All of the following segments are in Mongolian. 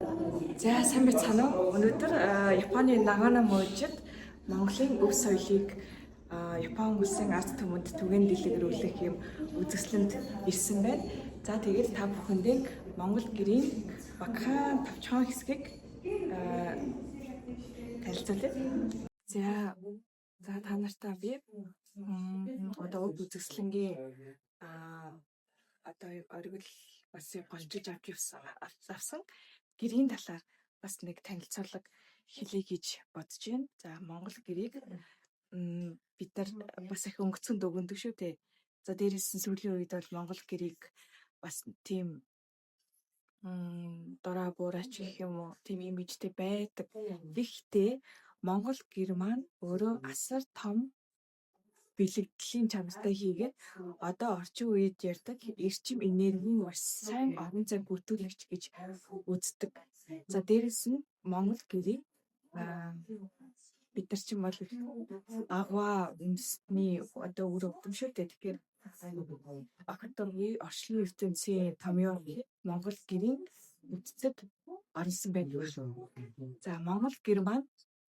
За, сайн байцгаана уу? Өнөөдөр Японы Нагано мужид Монголын өв соёлыг Япон улсын ард түмэнд түгээн дэлгэрүүлэх юм үзэсгэлэнд ирсэн байна. За, тэгээд та бүхэндээ Монгол гэрийн багахан товчхон хэсгийг танилцуулъя. За, та нартаа би одоо өв үзэсгэлэнгийн одоо оргил бас голчилж авч явсан авсан гэрийн талаар бас нэг танилцуулга хэлье гэж бодож байна. За, Монгол гэрийг бид нар бас их өнгөцгөн дүгнэдэг шүү дээ. За, дээрээс нь сүүлийн үед бол Монгол гэрийг бас тийм дураа буураач гэх юм уу, тийм имижтэй байдаг. Гэхдээ Монгол гэр маань өөрөө асар том бэлэгдлийн чанартай хийгээд одоо орчин үед ярьдаг эрчим энергийн маш сайн орон зай бүрдүүлэгч гэж үздэг. За, дээрээс нь Монгол гэрийг бид нар чинь бол аугаа үндэстний одоо үр өгдөм шүү дээ. Тэгэхээр огторгуй орчлон ертөнцийн томьёо Монгол гэрийн бүтцэд орсон байдаг. За, Монгол гэр маань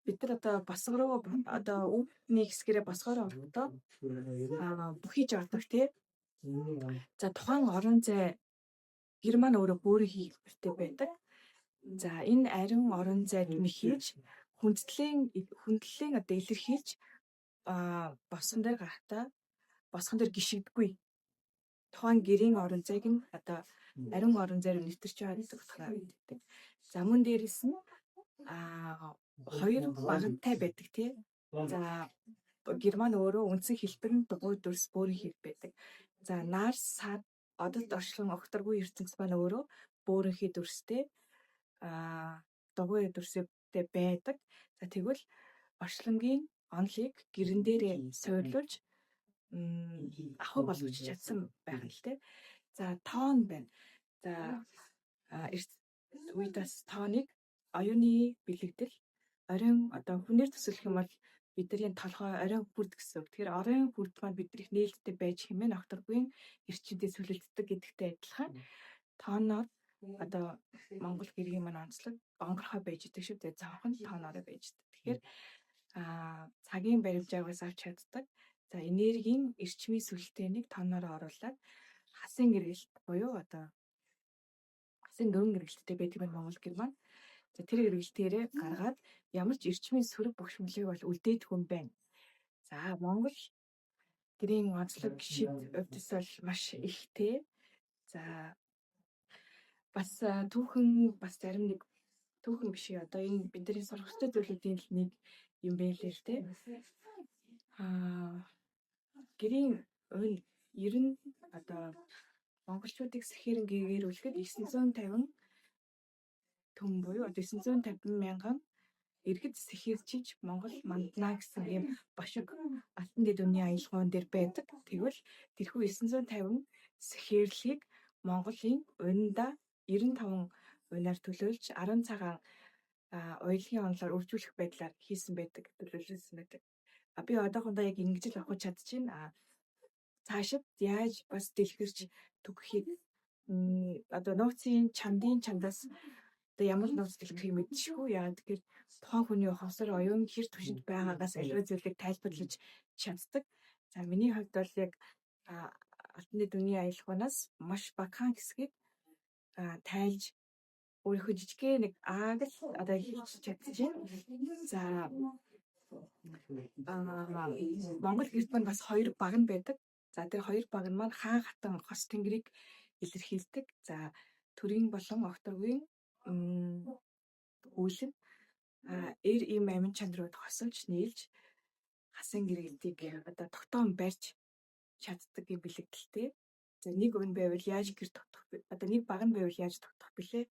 бид нар одоо босго руу, одоо өвдний хэсгэрээ босгоор орохдоо бүхийж ордог, тий. За, тухайн орон зай гэр маань өөрөө бөөрөнхий хэлбэртэй байдаг. За, энэ ариун орон зайд мэхийж хүндлэлийн одоо илэрхийлж босгон дээр гарахдаа босгон дээр гишэгдэггүй. Тухайн гэрийн орон зайг нь одоо ариун орон зай руу нэвтэрч байгаа гэдэг утгаараа байдаг. За, мөн дээрээс нь хоёр баганатай байдаг, тий. За, гэр маань өөрөө үндсэн хэлбэр нь дугуй дүрс бөөрөнхий байдаг. За, нар, сар, одод, орчлон, огторгуй ертөнц маань өөрөө бөөрөнхий дүрстэй, дугуй дүрстэй байдаг. За, тэгвэл орчлонгийн онолыг гэрэн дээрээ суурилуулж ахуй болгож чадсан байх нь л тэ. За, тоон байна. За, эрт үед бас тооныг оюуны бэлэгдэл, оройн одоо хүнээр төсөөлөх юм бол бидний толгой оройн хүрд гэсэн үг. Тэгэхээр оройн хүрд маань бидний нээлттэй байж хэмээн огторгуйн эрчимтэй сүлэлддэг гэдэгтэй адилхан тооноор одоо Монгол гэрийн маань онцлог онгорхой байж идэг шүү дээ. Зовхон тооноор байж идэг. Тэгэхээр цагийн баримжаагаас авч чаддаг. За, энергийн эрчмийн сүлжээнийг тооноор оруулаад хасын эргэлт буюу одоо хасын дөрвөн эргэлттэй байдаг маань Монгол гэр маань. За, тэр эргэлтээрээ гаргаад ямар ч эрчмийн сөрөг богшмолыг бол үлдээдэг юм байна. За, Монгол гэрийн онцлог шид увдис бол маш ихтэй. За, бас түүхэн бас зарим нэг түүхэн биш, одоо энэ бидний сурах ёстой зүйлүүдийн л нэг юм байна лээ л дээ. Гэрийн уйн ер нь одоо монголчуудыг сэхээрэн гэгээрүүлэхэд 950 түм буюу одоо 950 мянган иргэд сэхээрчиж Монгол мандана гэсэн ийм бошиг алтан дэд үнийн аялгуун дээр байдаг. Тэгвэл тэрхүү 950 сэхээрлийг Монголын уйндаа 95 уйнаар төлөөлж 10 цагаан уялгийн онолоор үржүүлэх байдлаар хийсэн байдаг, төлөөлсөн байдаг. А би одоохондоо яг ингэж л авах чадчихэв. А цаашид яаж бас дэлгэрч түгэхийг, одоо нууцын чандын чандаас одоо ямар нууц дэлгэхийг мэдэшгүй. Яагаад гэхээр тухайн хүний ухамсар, оюун хэр түвшинд байгаагаас аливаа зүйлийг тайлбарлаж чаддаг. За, миний хувьд бол яг алтан дэд үнийн аялгуунаас маш багахан хэсгийг тайлж өөрийнхөө жижигхэн нэг ааг л одоо хэлж чадчихэв. За, Монгол гэрт маань бас хоёр багана байдаг. За, тэр хоёр багана маань хаан хатан хос тэнгэрийг илэрхийлдэг. За, төрийн болон огторгуйн үүлэн эр им амин чанарууд хосолж нийлж хасын гэрэлтийг одоо тогтоон барьж чаддаг юм бэлэгдэлтэй. За, нэг уйн байвал яаж гэр тогтох вэ? Одоо нэг багана байвал яаж тогтох билээ?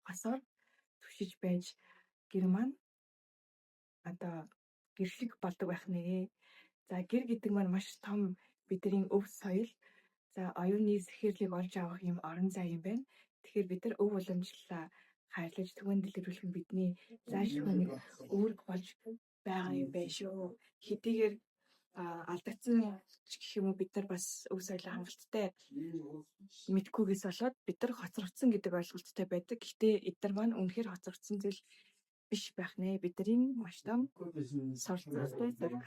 Хосоор түшиж байж гэр маань одоо гэрлэг болдог байх нэ. За, гэр гэдэг маань маш том бидний өв соёл, за, оюуны сэхээрлийг олж авах юм орон зай юм байна. Тэгэхээр бид нар өв уламжлалаа хайрлаж түгээн дэлгэрүүлэх нь бидний заашгүй нэг үүрэг болж байгаа юм байна шүү. Хэдийгээр алдагдсан ч гэх юм уу, бид нар бас өв соёлоо хангалттай мэдэхгүйгээс болоод бид нар хоцрогдсон гэдэг ойлголттой байдаг. Гэхдээ эдгээр маань үнэхээр хоцрогдсон зүйл биш байх нэ. Бидний маш том суралцалтай зориг.